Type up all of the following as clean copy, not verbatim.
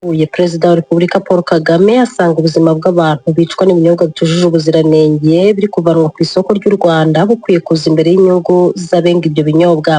Uyu Perezida wa Repubulika Paul Kagame asanga ubuzima bw'abantu bicwa n'ibinyobwa bitujuje ubuziranenge biri kuvanwa ku isoko ry'u Rwanda bukwiye kuza imbere y'inyungu z'abenga ibyo binyobwa.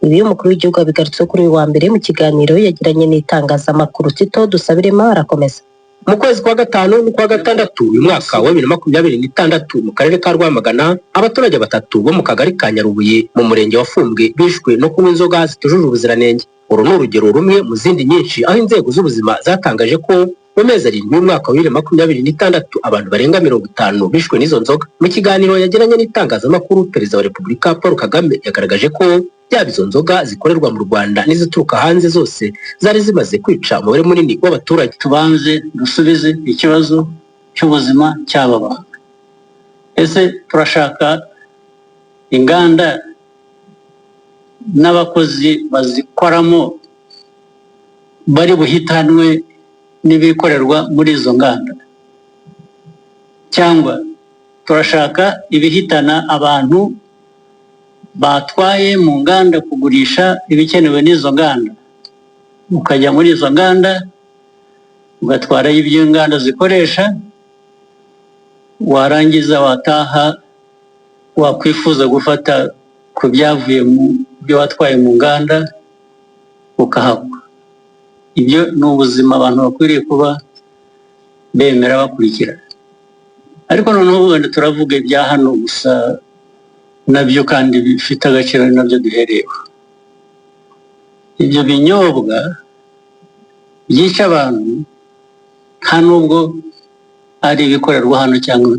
Ibi umukuru w'igihugu abigarutseho kuri uyu wa mbere mu kiganiro yagiranye n'itangazamakuru. Tito Dusabirema arakomeza. Mu kwezi kwa gatanu n'ukwa gatandatu uyu mwaka wa 2026, mu karere ka Rwamagana, abaturage batatu bo mu kagari ka Nyarubuye mu murenge wa Fumbwe bishwe no kunywa inzoga zitujuje ubuziranenge. Uru ni urugero rumwe mu zindi nyinshi, aho inzego z'ubuzima zatangaje ko mu mezi 7 y'umwaka wa 2026 abantu barenga 50 bishwe n'izo nzoga. Mu kiganiro yagiranye n'itangazamakuru, Perezida wa Repubulika Paul Kagame yagaragaje ko yaba izo nzoga zikorerwa mu Rwanda n'izituruka hanze, zose zari zimaze kwica umubare munini w'abaturage. Tubanze dusubize ikibazo cy'ubuzima cy'aba bantu. Ese turashaka inganda n'abakozi bazikoramo bari buhitanwe n'ibikorerwa muri izo nganda, cyangwa turashaka ibihitana abantu batwaye mu nganda kugurisha ibikenewe n'izo nganda? Ukajya muri izo nganda ugatwarayo ibyo inganda zikoresha, warangiza wataha wakwifuza gufata ku byavuye mu byo watwaye mu nganda ukahagwa. Ibyo ni ubuzima abantu bakwiriye kuba bemera bakurikira. Ariko noneho wenda turavuga ibya hano gusa, nabyo kandi bifite agaciro, ari nabyo duhereyeho. Ibyo binyobwa byica abantu nta nubwo ari ibikorerwa hano cyangwa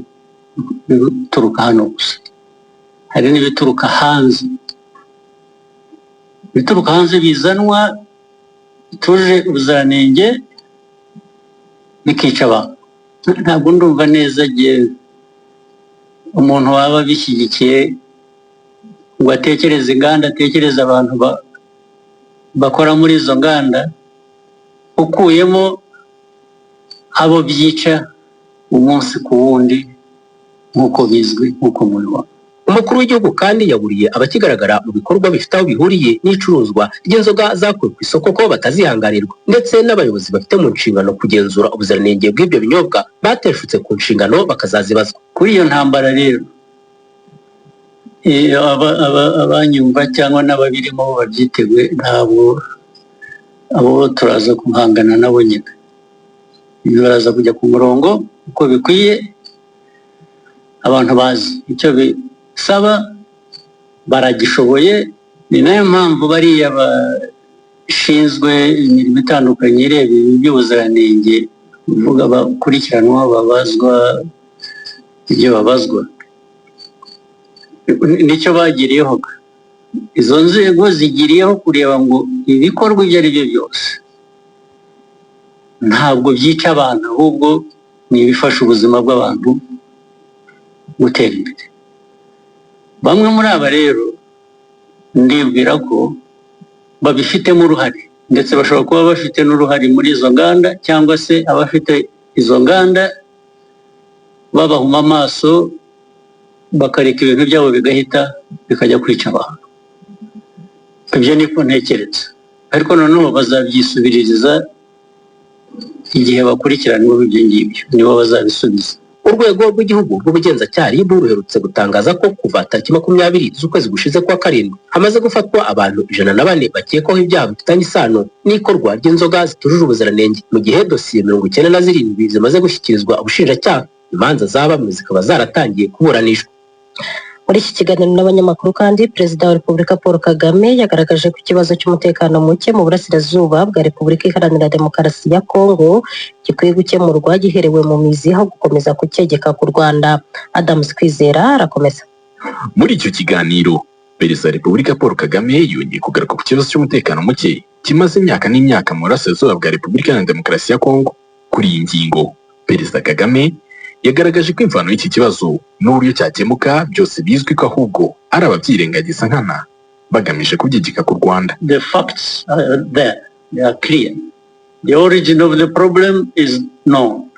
ibituruka hano gusa, hari n'ibituruka hanze. Ibituruka hanze bizanwa bitujuje ubuziranenge bikica abantu. Ntabwo ndumva neza igihe umuntu waba abishyigikiye ngo atekereze inganda, atekereze abantu bakora muri izo nganda, ukuyemo abo byica umunsi ku wundi, nk'uko bizwi, nk'uko mubibona. Umukuru w'igihugu kandi yaburiye abakigaragara mu bikorwa bifite aho bihuriye n'icuruzwa ry'inzoga zakuwe ku isoko ko batazihanganirwa, ndetse n'abayobozi bafite mu nshingano kugenzura ubuziranenge bw'ibyo binyobwa bateshutse ku nshingano bakazazibazwa. Kuri iyo ntambara rero, abanyumva cyangwa n'ababirimo babyiteguye. Ntabwo abo turaza guhangana nabo nyine. Ibi baraza kujya ku murongo uko bikwiye. Abantu bazi icyo bisaba, baragishoboye. Ni nayo mpamvu bariya bashinzwe imirimo itandukanye ireba ibi by'ubuziranenge uvuga bakurikiranwa, babazwa ibyo babazwa. Nicyo bagiriyeho. Izo nzego zigiriyeho kureba ngo ibikorwa ibyo ari byo byose ntabwo byica abantu, ahubwo ni ibifasha ubuzima bw'abantu gutera imbere. Bamwe muri aba rero ndibwira ko babifitemo uruhare, ndetse bashobora kuba bafite n'uruhare muri izo nganda, cyangwa se abafite izo nganda babahuma amaso bakareka ibintu byabo bigahita bikajya kwica abantu. Ibyo niko ntekereza, ariko noneho bazabyisubiririza igihe bakurikiranyweho ibyo ngibyo, nibo bazabisubiza. Urwego rw'Igihugu rw'Ubugenzacyaha RIB ruherutse gutangaza ko kuva tariki 20 z'ukwezi gushize kwa karindwi hamaze gufatwa abantu 104 bakekwaho ibyaha bifitanye isano n'ikorwa ry'inzoga zitujuje ubuziranenge, mu gihe dosiye 97 zimaze gushyikirizwa ubushinjacyaha, imanza za bamwe zikaba zaratangiye kuburanishwa. Muri iki kiganiro n'abanyamakuru kandi, Perezida wa Repubulika Paul Kagame yagaragaje ko ikibazo cy'umutekano muke mu burasirazuba bwa Repubulika Iharanira Demokarasi ya Kongo gikwiye gukemurwa giherewe mu mizi aho gukomeza kucyegeka ku Rwanda. Adams Kwizera arakomeza. Muri icyo kiganiro, Perezida wa Repubulika Paul Kagame yongeye kugaruka ku kibazo cy'umutekano muke kimaze imyaka n'imyaka mu burasirazuba bwa Repubulika Iharanira Demokarasi ya Kongo. Kuri iyi ngingo, Perezida Kagame yagaragaje ko imvano y'iki kibazo n'uburyo cyakemuka byose bizwi, ko ahubwo ari ababyirengagiza nkana bagamije kubyegeka ku Rwanda. The facts are there, they are clear. The origin of the problem is known.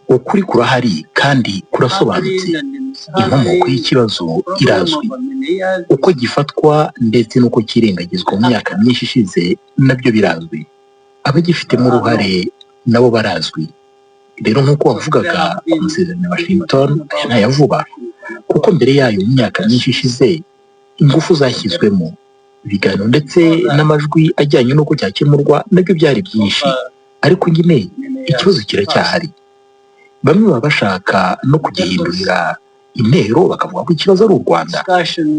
Ukuri kurahari kandi kurasobanutse. Inkomoko y'ikibazo irazwi. Uko gifatwa ndetse n'uko kirengagizwa mu myaka myinshi ishize nabyo birazwi. Abagifitemo uruhare Nabo barazwi. Rero nk'uko wavugaga ku masezerano ya Washington, aya ni aya vuba, kuko mbere yayo mu myaka myinshi ishize ingufu zashyizwemo, ibiganiro ndetse n'amajwi ajyanye n'uko cyakemurwa nabyo byari byinshi, ariko nyine ikibazo kiracyahari. Bamwe baba bashaka no kugihindurira intero, bakavuga ko ikibazo ari u Rwanda.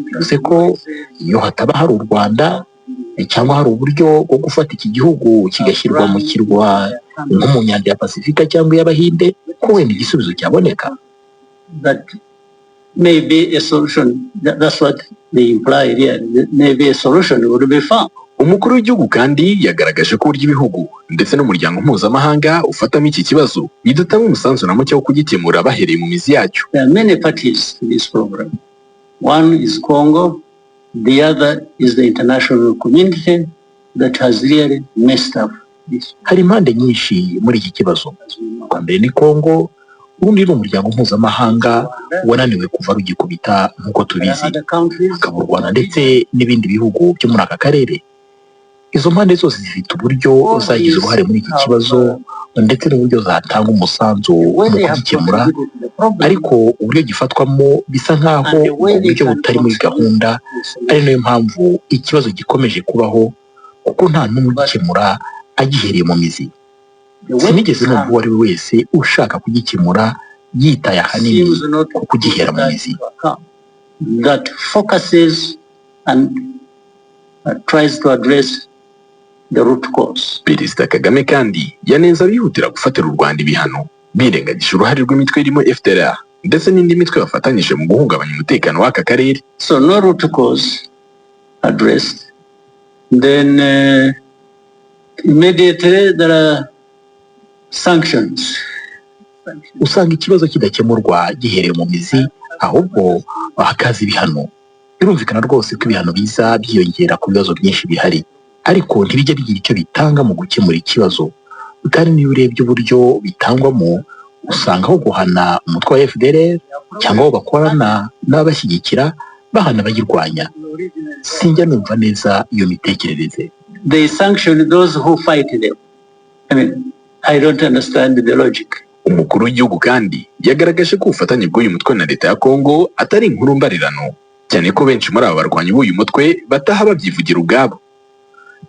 Bivuze ko iyo hataba hari u Rwanda cyangwa hari uburyo bwo gufata iki gihugu kigashyirwa mu kirwa nko mu nyanja ya Pasifika cyangwa iy'Abahinde, ko wenda igisubizo cyaboneka. That maybe a solution, that's what they imply here, that maybe a solution would be found. Umukuru w'igihugu kandi yagaragaje ko uburyo ibihugu ndetse n'umuryango mpuzamahanga ufatamo iki kibazo bidatanga umusanzu na muke wo kugikemura bahereye mu mizi yacyo. There are many parties to this problem. One is Congo, the other is the international community that has really messed up this. Hari impande nyinshi muri iki kibazo. Ubwa mbere ni Kongo, urundi ni umuryango mpuzamahanga wananiwe kuva rugikubita nk'uko tubizi, Other countries, hakaba u Rwanda ndetse n'ibindi bihugu byo muri aka karere. Izo mpande zose zifite uburyo zagize uruhare muri iki kibazo ndetse n'uburyo zatanga umusanzu mu kugikemura, ariko uburyo gifatwamo bisa nk'aho ubwo buryo butari muri gahunda, ari nayo mpamvu ikibazo gikomeje kubaho, kuko nta n'umwe ugikemura agihereye mu mizi. Sinigeze numva uwo ari we wese ushaka kugikemura yitaye ahanini ku kugihera mu mizi. That focuses and tries to address the root cause. Perezida Kagame kandi yanenze abihutira gufatira u Rwanda ibihano birengagije uruhare rw'imitwe irimo FDLR ndetse n'indi mitwe bafatanyije mu guhungabanya umutekano w'aka karere. So no root cause addressed. Then immediately there are sanctions. Usanga ikibazo kidakemurwa gihereye mu mizi, ahubwo hakaza ibihano. Birumvikana rwose ko ibihano biza byiyongera ku bibazo byinshi bihari, ariko ntibijya bigira icyo bitanga mu gukemura ikibazo. Kandi niyo urebye uburyo bitangwamo, usanga aho guhana umutwe wa FDLR cyangwa abo bakorana n'ababashyigikira, bahana abayirwanya. Sinjya numva neza iyo mitekerereze. They sanction those who fight them. I mean, I don't understand the logic. Umukuru w'igihugu kandi yagaragaje ko ubufatanye bw'uyu mutwe na leta ya Kongo atari inkuru mbarirano, cyane ko benshi muri aba barwanyi b'uyu mutwe bataha babyivugira ubwabo.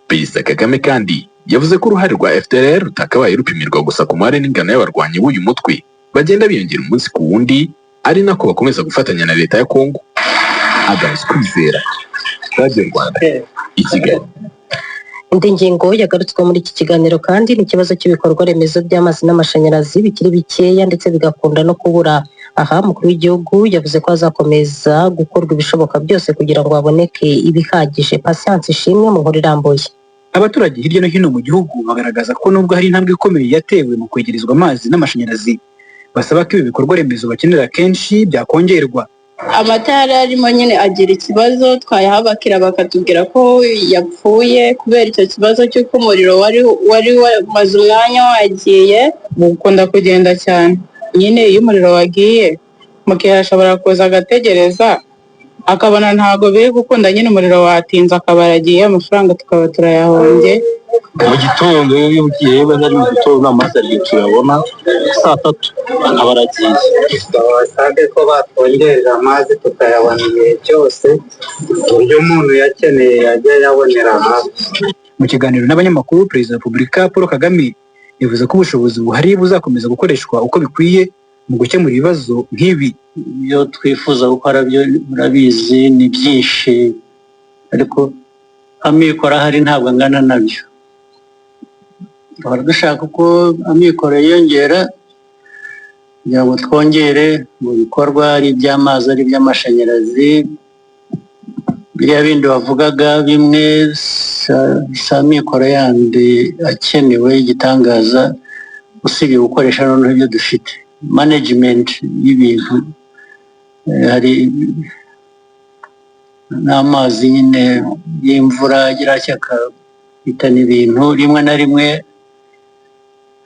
Perezida Kagame kandi yavuze ko uruhare rwa FDLR rutakabaye rupimirwa gusa ku mubare n'ingano y'abarwanyi b'uyu mutwe bagenda biyongera umunsi ku wundi, ari nako bakomeza gufatanya na leta ya Kongo. Adams Kwizera, Radio Rwanda, i Kigali. Indi ngingo yagarutswe muri iki kiganiro kandi ni ikibazo cy'ibikorwa remezo by'amazi n'amashanyarazi bikiri bikeya ndetse bigakunda no kubura. Aha umukuru w'igihugu yavuze ko hazakomeza gukorwa ibishoboka byose kugira ngo haboneke ibihagije. Patience Ishimwe mu nkuru irambuye. Abaturage hirya no hino mu gihugu bagaragaza ko nubwo hari intambwe ikomeye yatewe mu kwegerezwa amazi n'amashanyarazi, basaba ko ibi bikorwa remezo bakenera kenshi byakongerwa. Amatara arimo nyine agira ikibazo, twayahabakira bakatubwira ko yapfuye kubera icyo kibazo cy'uko umuriro wari wamaze umwanya wagiye. Bukunda kugenda cyane nyine. Iyo umuriro wagiye, umukiriya ashobora kuza agategereza, akabona ntabwo biri gukunda nyine, umuriro watinze, akaba aragiye, amafaranga tukaba turayahombye. Mu gitondo iyo ugiye ari mu gitondo, amazi ariyo tuyabona saa 3 akaba aragiye. Basabwe ko batwongerera amazi tukayabona igihe cyose, ku buryo umuntu uyakeneye yajya ayabonera hafi. Mu kiganiro n'abanyamakuru, Perezida wa Repubulika Paul Kagame yavuze ko ubushobozi buhari buzakomeza gukoreshwa uko bikwiye mu gukemura ibibazo nk'ibi. Ibyo twifuza gukora byo murabizi ni byinshi, ariko amikoro ahari ntabwo angana nabyo. Duhora dushaka uko amikoro yiyongera kugira ngo twongere mu bikorwa, ari iby'amazi, ari iby'amashanyarazi, biriya bindi wavugaga bimwe si amikoro yandi akenewe y'igitangaza, usibye gukoresha noneho ibyo dufite, management y'ibintu. Hari n'amazi nyine y'imvura agira atya akahitana ibintu. Rimwe na rimwe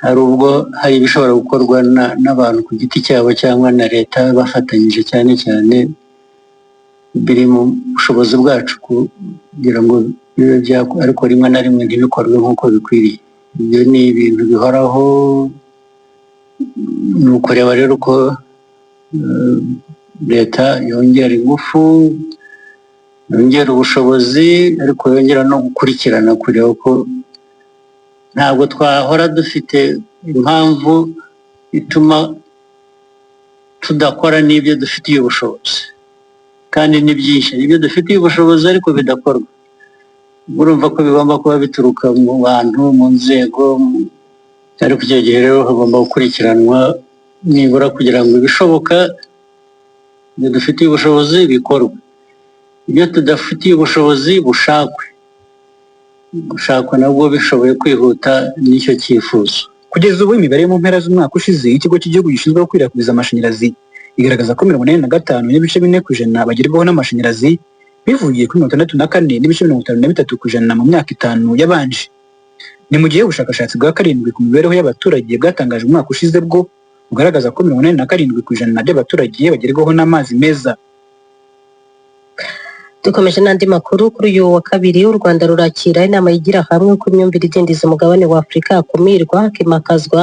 hari ubwo hari ibishobora gukorwa n'abantu ku giti cyabo cyangwa na leta bafatanyije, cyane cyane biri mu bushobozi bwacu kugira ngo bibe byakora, ariko rimwe na rimwe ntibikorwe nk'uko bikwiriye. Ibyo ni ibintu bihoraho. Ni ukureba rero ko leta yongera ingufu, yongera ubushobozi, ariko yongera no gukurikirana, kureba ko ntabwo twahora dufite impamvu ituma tudakora n'ibyo dufitiye ubushobozi, kandi ni byinshi ibyo dufitiye ubushobozi ariko bidakorwa. Urumva ko bigomba kuba bituruka mu bantu, mu nzego, ariko icyo gihe rero hagomba gukurikiranwa nibura kugira ngo ibishoboka, ibyo dufitiye ubushobozi bikorwe, ibyo tudafitiye ubushobozi bushakwe, gushakwa nabwo bishoboye kwihuta, nicyo cyifuzo. Kugeza ubu, imibare yo mu mpera z'umwaka ushize y'ikigo cy'igihugu gishinzwe gukwirakwiza amashanyarazi igaragaza ko 85.4% bagerwaho n'amashanyarazi, bivuye kuri 64.53% mu myaka 5 yabanje. Ni mu gihe ubushakashatsi bwa karindwi ku mibereho y'abaturage bwatangaje umwaka ushize bwo bugaragaza ko 87% by'abaturage bagerwaho n'amazi meza. Dukomeje n'andi makuru. Kuri uyu wa kabiri, u Rwanda rurakira inama yigira hamwe ku myumvire idindiza umugabane wa Afurika yakumirwa, hakimakazwa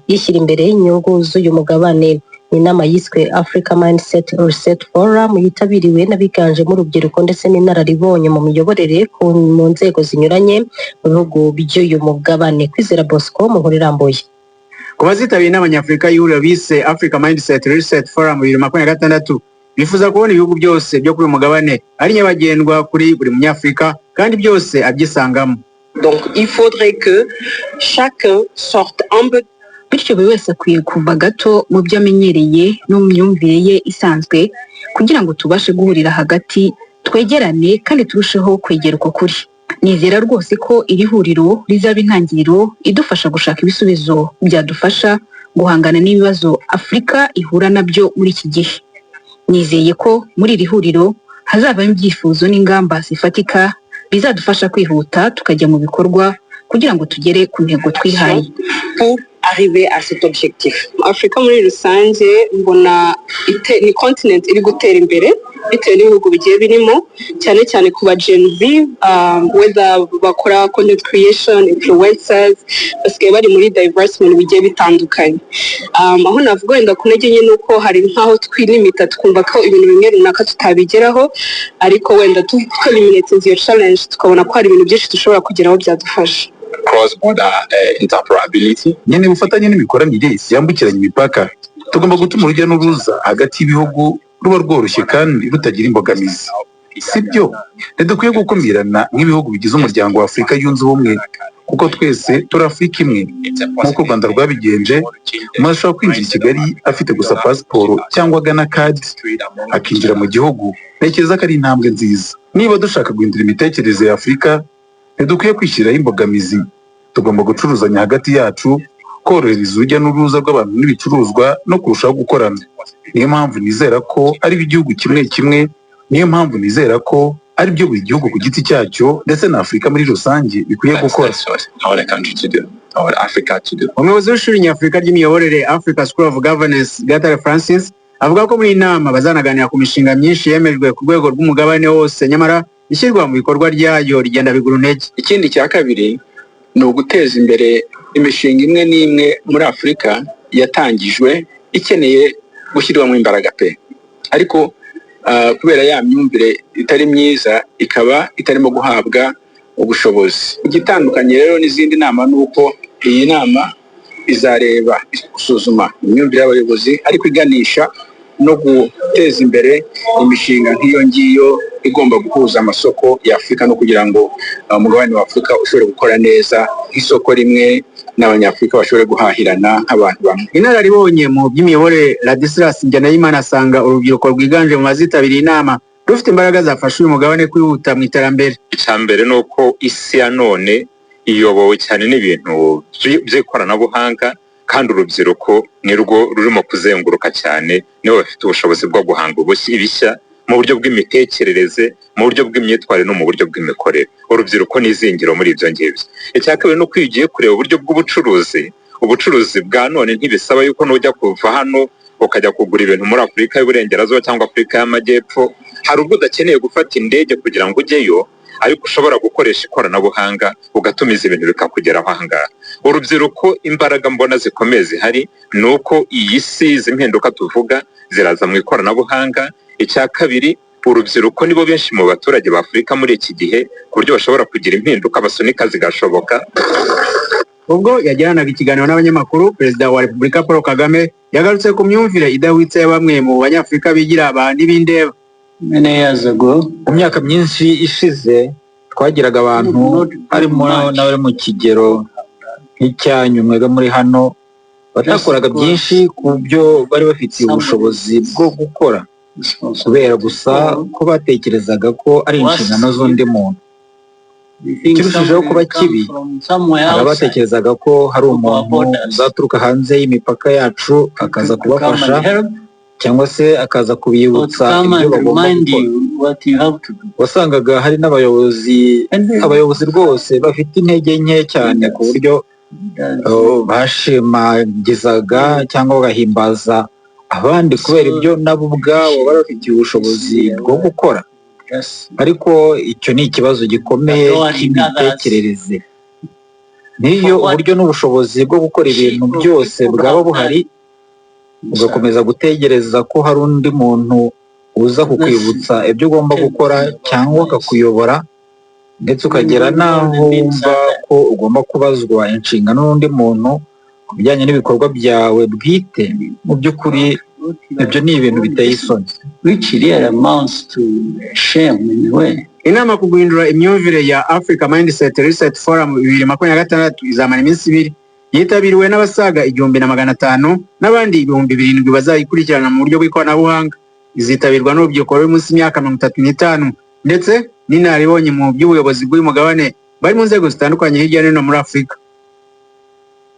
yishyira imbere inyungu z'uyu mugabane. Ni inama yiswe Africa Mindset Reset Forum, yitabiriwe n'abiganjemo urubyiruko ndetse n'inararibonye mu miyoborere mu nzego zinyuranye mu bihugu by'uyu mugabane. Kwizera Bosco mu nkuru irambuye. Ku bazitabiriye inama nyafurika y'ihuriro bise Africa Mindset Reset Forum 2026, bifuza kubona ibihugu byose byo kuri uyu mugabane ari nyabagendwa kuri buri munyafurika, kandi byose abyisangamo. Donc il faudrait que chacun sorte un peu Bityo buri wese akwiye kuva gato mu byo amenyereye no mu myumvire ye isanzwe, kugira ngo tubashe guhurira hagati, twegerane kandi turusheho kwegera uko kuri. Nizera rwose ko iri huriro rizaba intangiriro idufasha gushaka ibisubizo byadufasha guhangana n'ibibazo Afurika ihura nabyo muri iki gihe. Nizeye ko muri iri huriro hazavamo ibyifuzo n'ingamba zifatika bizadufasha kwihuta tukajya mu bikorwa kugira ngo tugere ku ntego twihaye. Pour arriver à cet objectif. Afurika muri rusange mbona ni continent iri gutera imbere bitewe n'ibihugu bigiye birimo, cyane cyane ku ba Gen Z, whether bakora content creation, influencers, basigaye bari muri diverse mu bintu bigiye bitandukanye. Aho navuga wenda ku ntege nke ni uko hari nk'aho twilimita, twumva ko ibintu bimwe runaka tutabigeraho, ariko wenda tweliminatinze iyo challenge, tukabona ko hari ibintu byinshi dushobora kugeraho, byadufasha. Cross border interoperability. Nyine ubufatanye n'imikoranire yambukiranya imipaka. Tugomba gutuma urujya n'uruza hagati y'ibihugu ruba rworoshye kandi rutagira imbogamizi, si byo? Ntidukwiye gukumirana nk'ibihugu bigize Umuryango wa Afurika Yunze Ubumwe, kuko twese turi Afurika imwe. Nk'uko u Rwanda rwabigenje, umuntu ashobora kwinjira i Kigali afite gusa pasiporo cyangwa Ghana Card, akinjira mu gihugu. Ntekereza ko ari intambwe nziza. Niba dushaka guhindura imitekerereze ya Afurika, ntidukwiye kwishyiriraho imbogamizi. Tugomba gucuruzanya hagati yacu, korohereza urujya n'uruza rw'abantu n'ibicuruzwa no kurushaho gukorana. Niyo mpamvu nizera ko ari igihugu kimwe kimwe, niyo mpamvu nizera ko ari byo buri gihugu ku giti cyacyo ndetse na Afurika muri rusange bikwiye gukora. Umuyobozi w'ishuri nyafurika ry'imiyoborere, Africa School of Governance, Gatare Francis, avuga ko muri iyi nama bazanaganira ku mishinga myinshi yemejwe ku rwego rw'umugabane wose, nyamara ishyirwa mu bikorwa ryayo rigenda bigura intege. Ikindi cya kabiri ni uguteza imbere imishinga imwe n'imwe muri Afurika yatangijwe, ikeneye gushyirwamo imbaraga pe, ariko kubera ya myumvire itari myiza ikaba itarimo guhabwa ubushobozi. Igitandukanye rero n'izindi nama ni uko iyi nama izareba gusuzuma imyumvire y'abayobozi, ariko iganisha no guteza imbere imishinga nk'iyo ngiyo igomba guhuza amasoko ya Afurika no kugira ngo umugabane wa Afurika ushobore gukora neza nk'isoko rimwe, n'Abanyafurika bashobore guhahirana nk'abantu bamwe. Inararibonye mu by'imiyoborere Ladislas Njyanayimana asanga urubyiruko rwiganje mu bazitabiriye inama rufite imbaraga zafasha uyu mugabane kwihuta mu iterambere. Icya mbere ni uko isi ya none iyobowe cyane n'ibintu by'ikoranabuhanga, kandi urubyiruko nirwo rurimo kuzenguruka cyane, nibo bafite ubushobozi bwo guhanga ibishya mu buryo bw'imitekerereze, mu buryo bw'imyitwarire no mu buryo bw'imikorere. Urubyiruko ni izingiro muri ibyo ngibyo. Icya kabiri ni uko iyo ugiye kureba uburyo bw'ubucuruzi, ubucuruzi bwa none ntibisaba yuko nujya kuva hano ukajya kugura ibintu muri Afurika y'Uburengerazuba cyangwa Afurika y'Amajyepfo, hari ubwo udakeneye gufata indege kugira ngo ujyeyo. Ariko ushobora gukoresha ikoranabuhanga ugatumiza ibintu bikakugeraho. Ahangaha urubyiruko, imbaraga mbona zikomeye zihari ni uko iyi si, izi mpinduka tuvuga ziraza mu ikoranabuhanga. Icya kabiri, urubyiruko nibo benshi mu baturage ba Afurika muri iki gihe, ku buryo bashobora kugira impinduka basunika zigashoboka. Ubwo yagiranaga ikiganiro n'abanyamakuru, Perezida wa Repubulika Paul Kagame yagarutse ku myumvire idahwitse ya bamwe mu Banyafurika bigira ba ntibindeba. Mu myaka myinshi ishize twagiraga abantu, harimo n'abari mu kigero nk'icyanyu mwebwe muri hano, batakoraga byinshi ku byo bari bafitiye ubushobozi bwo gukora, kubera gusa ko batekerezaga ko ari inshingano z'undi muntu. Ikirushijeho kuba kibi, hari abatekerezaga ko hari umuntu uzaturuka hanze y'imipaka yacu akaza kubafasha cyangwa se akaza kubibutsa ibyo bagomba gukora. Wasangaga hari n'abayobozi, abayobozi rwose bafite intege nke cyane, ku buryo bashimagizaga cyangwa bagahimbaza abandi kubera ibyo nabo ubwabo bari bafitiye ubushobozi bwo gukora. Ariko icyo ni ikibazo gikomeye cy'imitekerereze. N'iyo uburyo n'ubushobozi bwo gukora ibintu byose bwaba buhari, ugakomeza gutegereza ko hari undi muntu uza kukwibutsa ibyo ugomba gukora cyangwa akakuyobora, ndetse ukagera n'aho wumva ko ugomba kubazwa inshingano n'undi muntu ku bijyanye n'ibikorwa byawe bwite, mu by'ukuri ibyo ni ibintu biteye isoni. Which really amounts to shame in a way. Inama ku guhindura imyumvire ya Africa Mindset Reset Forum 2026 izamara iminsi 2, yitabiriwe n'abasaga 1500 n'abandi 7000 bazayikurikirana mu buryo bw'ikoranabuhanga. Izitabirwa n'urubyiruko ruri munsi y'imyaka 35 ndetse n'inararibonye mu by'ubuyobozi bw'uyu mugabane bari mu nzego zitandukanye hirya no hino muri Afurika.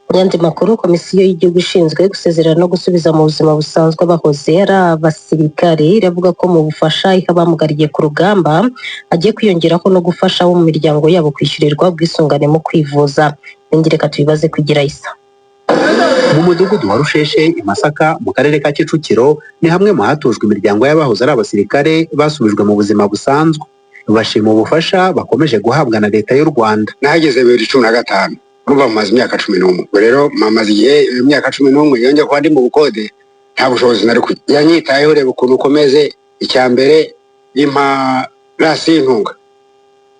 Mu yandi makuru, Komisiyo y'Igihugu ishinzwe gusezerera no gusubiza mu buzima busanzwe abahoze ari abasirikare iravuga ko mu bufasha iha abamugariye ku rugamba hagiye kwiyongeraho no gufasha abo mu miryango yabo kwishyurirwa ubwisungane mu kwivuza. Ibindi reka tubibaze kugira isa. Mu mudugudu wa Rusheshe i Masaka mu karere ka Kicukiro ni hamwe mu hatujwe imiryango y'abahoze ari abasirikare basubijwe mu buzima busanzwe. Bashima ubufasha bakomeje guhabwa na Leta y'u Rwanda. Nahageze 2015, urumva mumaze imyaka 11. Ubwo rero mamaze igihe imyaka 11, yongeye kuba ndi mu bukode, nta bushobozi nari kugira. Yanyitayeho, reba ukuntu ukomeze. Icya mbere impa ration y'intunga,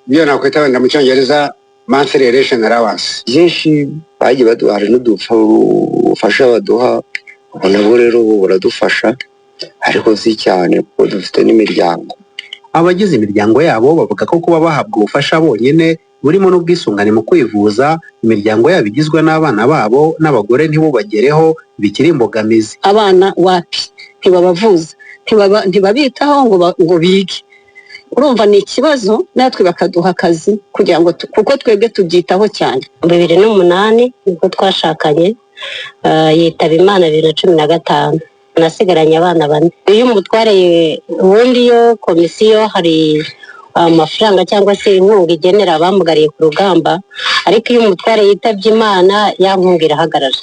ibyo nakwita wenda mu Cyongereza monthly ration allowance. Byinshi bagiye baduha, hari n'udufasha baduha, ubu nabwo rero ubu buradufasha, ariko si cyane kuko dufite n'imiryango. Abagize imiryango yabo bavuga ko kuba bahabwa ubufasha bonyine burimo n'ubwisungane mu kwivuza, imiryango yabo igizwe n'abana babo n'abagore ntibubagereho, bikiri imbogamizi. Abana wapi, ntibabavuza, ntibabitaho ngo bige. Urumva ni ikibazo. Natwe bakaduha akazi kugira ngo kuko twebwe tubyitaho cyane. 2008 nibwo twashakanye, yitaba Imana 2015, nasigaranye abana bane. Iyo umutware ubundi, iyo komisiyo hari amafaranga cyangwa se inkunga igenera abamugariye ku rugamba, ariko iyo umutware yitabye Imana ya nkunga irahagarara,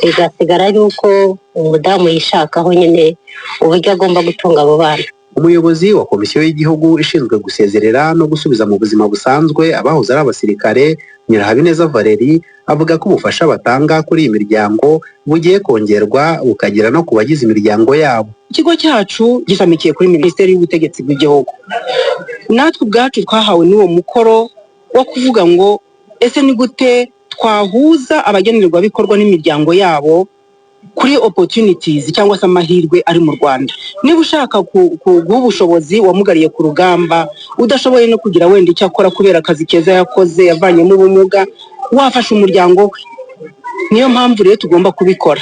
bigasigara yuko umudamu yishakaho nyine uburyo agomba gutunga abo bana. Umuyobozi wa Komisiyo y'Igihugu ishinzwe gusezerera no gusubiza mu buzima busanzwe abahoze ari abasirikare, Nyirahabineza Valerie, avuga ko ubufasha batanga kuri iyi miryango bugiye kongerwa bukagera no ku bagize imiryango yabo. Ikigo cyacu gishamikiye kuri Minisiteri y'Ubutegetsi bw'Igihugu. Natwe ubwacu twahawe n'uwo mukoro wo kuvuga ngo ese ni gute twahuza abagenerwabikorwa n'imiryango yabo kuri opportunities cyangwa se amahirwe ari mu Rwanda. Niba ushaka guha ubushobozi wamugariye ku rugamba, udashoboye no kugira wenda icyo akora kubera akazi keza yakoze yavanyemo ubumuga, wafasha umuryango we. Niyo mpamvu rero tugomba kubikora,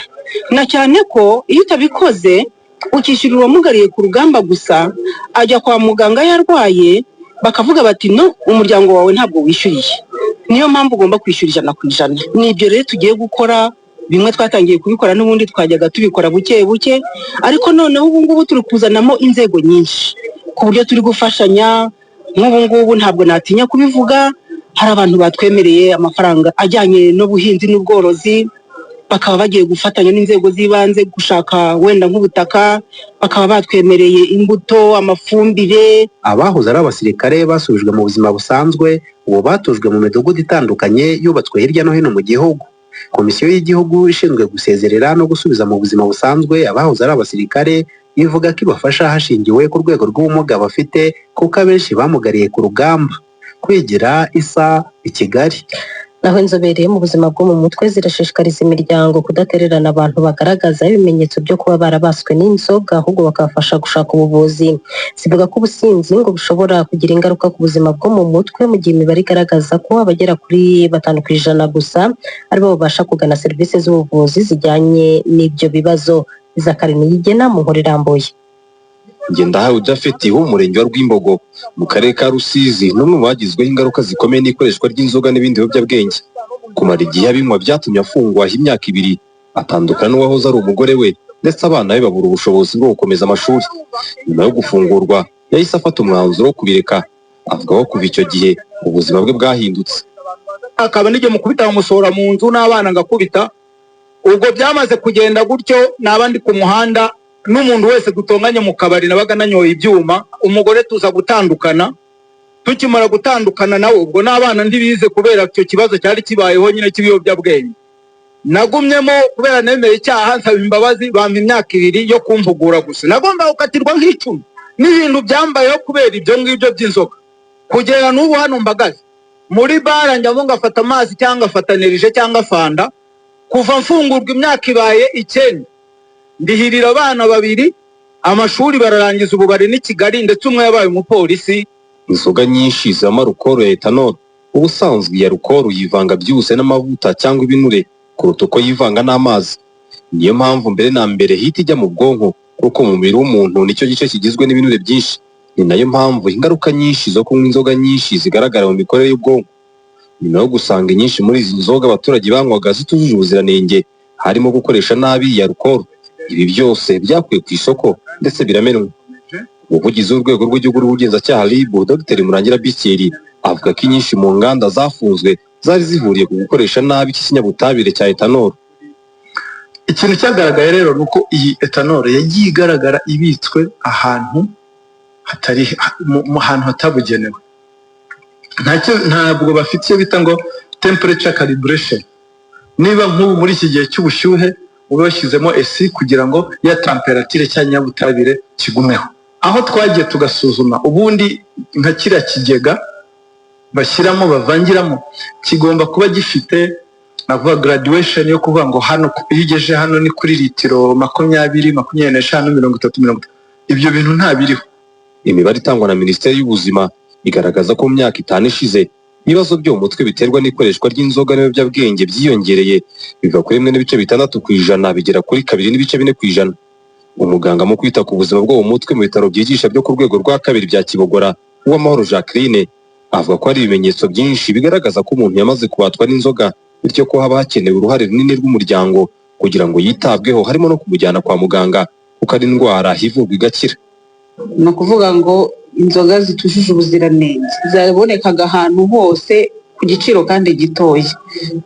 na cyane ko iyo utabikoze ukishyurira uwamugariye ku rugamba gusa, ajya kwa muganga yarwaye bakavuga bati: "No, umuryango wawe ntabwo wishyuriye." Niyo mpamvu ugomba kwishyura 100%. Ni ibyo rero tugiye gukora. Bimwe twatangiye kubikora, n'ubundi twajyaga tubikora buke buke, ariko noneho ubu ngubu turi kuzanamo inzego nyinshi ku buryo turi gufashanya. Nk'ubu ngubu ntabwo natinya kubivuga, hari abantu batwemereye amafaranga ajyanye n'ubuhinzi n'ubworozi. Bakaba bagiye gufatanya n'inzego z'ibanze gushaka wenda nk'ubutaka, bakaba batwemereye imbuto, amafumbire. Abahoze ari abasirikare basubijwe mu buzima busanzwe, ubu batujwe mu midugudu itandukanye yubatswe hirya no hino mu gihugu. Komisiyo y'Igihugu ishinzwe gusezerera no gusubiza mu buzima busanzwe abahoze ari abasirikare ivuga ko ibafasha hashingiwe ku rwego rw'ubumuga bafite, kuko abenshi bamugariye ku rugamba. Kwigira Isa i Kigali. Naho inzobere mu buzima bwo mu mutwe zirashishikariza imiryango kudatererana abantu bagaragaza ibimenyetso byo kuba barabaswe n'inzoga, ahubwo bakabafasha gushaka ubuvuzi. Zivuga ko ubusinzi ngo bushobora kugira ingaruka ku buzima bwo mu mutwe, mu gihe imibare igaragaza ko abagera kuri 5% gusa aribo babasha kugana serivisi z'ubuvuzi zijyanye n'ibyo bibazo. Zakari Niyigena mu nkuru irambuye. Ngendahawe Japhet wo mu murenge wa Rwimbogo mu karere ka Rusizi ni umwe mu bagizweho ingaruka zikomeye n'ikoreshwa ry'inzoga n'ibindi biyobyabwenge. Kumara igihe abinywa byatumye afungwa imyaka 2, atandukana n'uwahoze ari umugore we, ndetse abana be babura ubushobozi bwo gukomeza amashuri. Nyuma yo gufungurwa yahise afata umwanzuro wo kubireka, avuga ko kuva icyo gihe ubuzima bwe bwahindutse. Akaba n'igihe mukubita bamusohora mu nzu n'abana ngakubita. Ubwo byamaze kugenda gutyo, naba ndi ku muhanda n'umuntu wese dutonganye mu kabari nabaga nanyoye ibyuma, umugore tuza gutandukana. Tukimara gutandukana nawe ubwo n'abana ntibize kubera icyo kibazo cyari kibayeho nyine cy'ibiyobyabwenge. Nagumyemo kubera nemeye icyaha, nsaba imbabazi, bampa imyaka 2 yo kumpugura gusa. Nagomba gukatirwa nk'icumi n'ibintu byambayeho kubera ibyo ngibyo by'inzoga. Kugera n'ubu hano mbagaze muri bara njyamo ngafata amazi cyangwa ngafata nerije cyangwa fanta. Kuva mfungurwa imyaka ibaye 9, ndihirira abana 2 amashuri bararangiza, ubu bari n'i Kigali, ndetse umwe yabaye umupolisi. Inzoga nyinshi zibamo alukoro ya etanol. Ubusanzwe iya alukoro yivanga byihuse n'amavuta cyangwa ibinure kuruta uko yivanga n'amazi. Niyo mpamvu mbere na mbere hita ijya mu bwonko, kuko mu mubiri w'umuntu nicyo gice kigizwe n'ibinure byinshi. Ni nayo mpamvu ingaruka nyinshi zo kunywa inzoga nyinshi zigaragara mu mikorere y'ubwonko. Nyuma yo gusanga inyinshi muri izi nzoga abaturage banywaga zitujuje ubuziranenge, harimo gukoresha nabi iya alukoro, ibi byose byakuwe ku isoko ndetse biramenwa. Umuvugizi w'urwego rw'igihugu rw'ubugenzacyaha RIB, Dr Murangira Bikeri, avuga ko inyinshi mu nganda zafunzwe zari zihuriye ku gukoresha nabi iki kinyabutabire cya etanol. Ikintu cyagaragaye rero ni uko iyi etanol yagiye igaragara ibitswe ahantu hatari mu hantu hatabugenewe. Ntabwo bafite icyo bita ngo temperature calibration. Niba nk'ubu muri iki gihe cy'ubushyuhe ube washyizemo esi kugira ngo ya temperature cya nyabutabire kigumeho. Aho twagiye tugasuzuma, ubundi nka kiriya kigega bashyiramo bavangiramo kigomba kuba gifite navuga graduation yo kuvuga ngo hano iyo ugeje hano ni kuri litiro 20, 25, 30, 30. Ibyo bintu ntabiriho. Imibare itangwa na Minisiteri y'Ubuzima igaragaza ko mu myaka 5 ishize ibibazo byo mu mutwe biterwa n'ikoreshwa ry'inzoga n'ibiyobyabwenge byiyongereye, biva kuri 1.6% bigera kuri 2.4%. Umuganga mu kwita ku buzima bwo mu mutwe mu bitaro byigisha byo ku rwego rwa 2 bya Kibogora, Uwamahoro Jacqueline, avuga ko hari ibimenyetso byinshi bigaragaza ko umuntu yamaze kubatwa n'inzoga, bityo ko haba hakenewe uruhare runini rw'umuryango kugira ngo yitabweho, harimo no kumujyana kwa muganga kuko ari indwara ivurwa igakira. Ni ukuvuga ngo inzoga zitujuje ubuziranenge zabonekaga ahantu hose ku giciro kandi gitoya.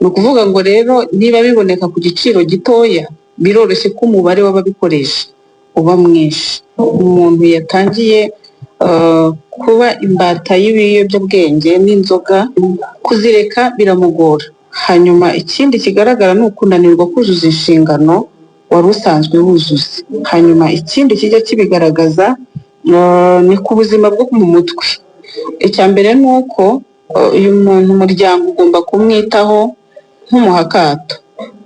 Ni ukuvuga ngo rero niba biboneka ku giciro gitoya, biroroshye ko umubare w'ababikoresha uba mwinshi. Umuntu yatangiye kuba imbata y'ibiyobyabwenge n'inzoga, kuzireka biramugora. Hanyuma ikindi kigaragara ni ukunanirwa kuzuza inshingano wari usanzwe wuzuza. Hanyuma ikindi kijya kibigaragaza ni ku buzima bwo mu mutwe. Icya mbere ni uko uyu muntu umuryango ugomba kumwitaho nk'umuhakato,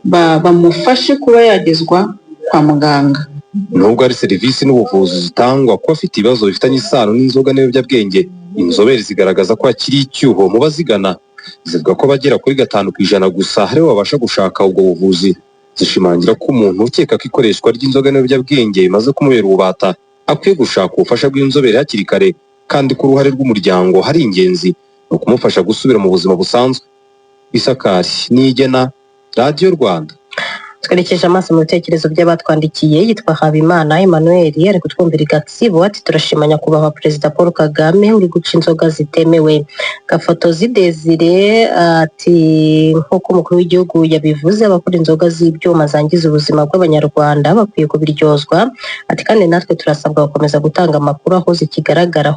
bamufashe kuba yagezwa kwa muganga. Nubwo hari serivisi n'ubuvuzi zitangwa ku bafite ibibazo bifitanye isano n'inzoga n'ibiyobyabwenge, inzobere zigaragaza ko hakiri icyuho mu bazigana. Zivuga ko abagera kuri 5% gusa aribo babasha gushaka ubwo buvuzi. Zishimangira ko umuntu ukeka ko ikoreshwa ry'inzoga n'ibiyobyabwenge bimaze kumubera ububata akwiye gushaka ubufasha bw'inzobere hakiri kare, kandi ko uruhare rw'umuryango hari ingenzi mu kumufasha gusubira mu buzima busanzwe. Isakari Niyigena, Radiyo Rwanda. Twerekeje amaso mu bitekerezo by'abatwandikiye. Yitwa Habimana Emmanuel, ari kutwumvira i Gatsibo, ati: "Turashima Nyakubahwa Perezida Paul Kagame uri guca inzoga zitemewe." Gafotozi Desire ati: "Nk'uko umukuru w'igihugu yabivuze, abakora inzoga z'ibyuma zangiza ubuzima bw'Abanyarwanda bakwiye kubiryozwa." Ati: "Kandi natwe turasabwa gukomeza gutanga amakuru aho zikigaragara."